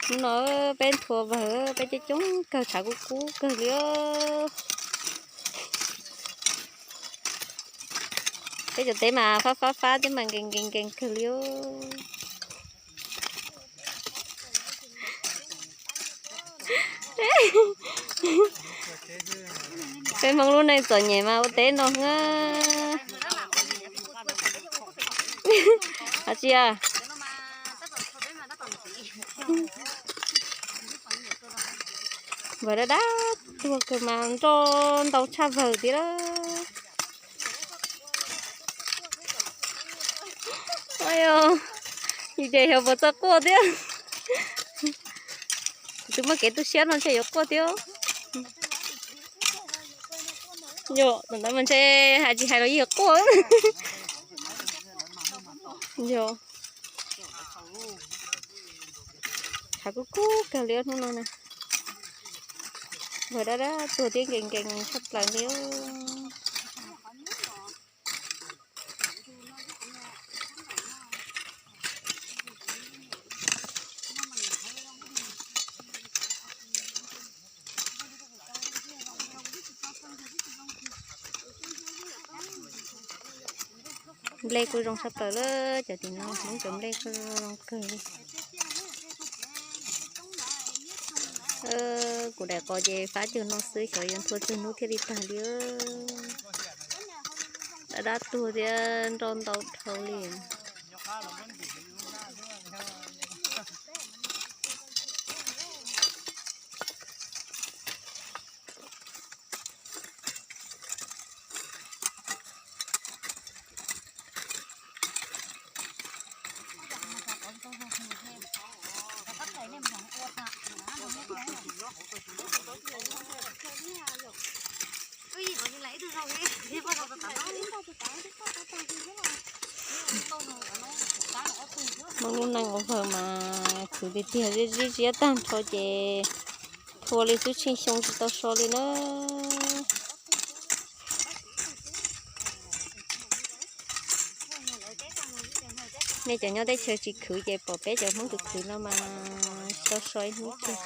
Hnub no peb nthua vawg, peb coob coob kawg, tshav kub kub kawg li os. Peb cov teb mas fab fab fab thiab mas nkees nkees nkees kawg li os. Peb Hmoob lub neej txom nyem mas ua teb no na. Hais tias vawg dab dab tuag kawg mas nroj ntau tshaj vawg thiab lawm. Yus ces xyov puas txawj quaj thiab. Kuv twb muaj kev tu siab no ntshe yuav quaj thiab. Yog, tus ntawd mas ntshe hais tsis hais los yeej yuav quaj. Yog, tshav kub kub kawg li hnub no na. Vawg dab dab tuag thiab nkees nkees tshaj plaws li. Nplej kuj zoo tshaj plaws lawm, cov tim no Hmoob cov nplej kuj zoo kawg li. Kuv daim qos ces fab cuag no xwb, xyov yuav nthua tsawg hnub thiaj li tag li. Dab dab tuag thiab nroj ntau dhau li. Hmoob lub neej ua vawg mas khwv tiag tiag, ziab ziab tag nrho ces thua li xwb, tsheej xyoo tsis tau so li na. Nej cov nyob teb chaws tsis khwv ces pom peb cov Hmoob khwv khwv no mas tsis tau so ib hnub kiag.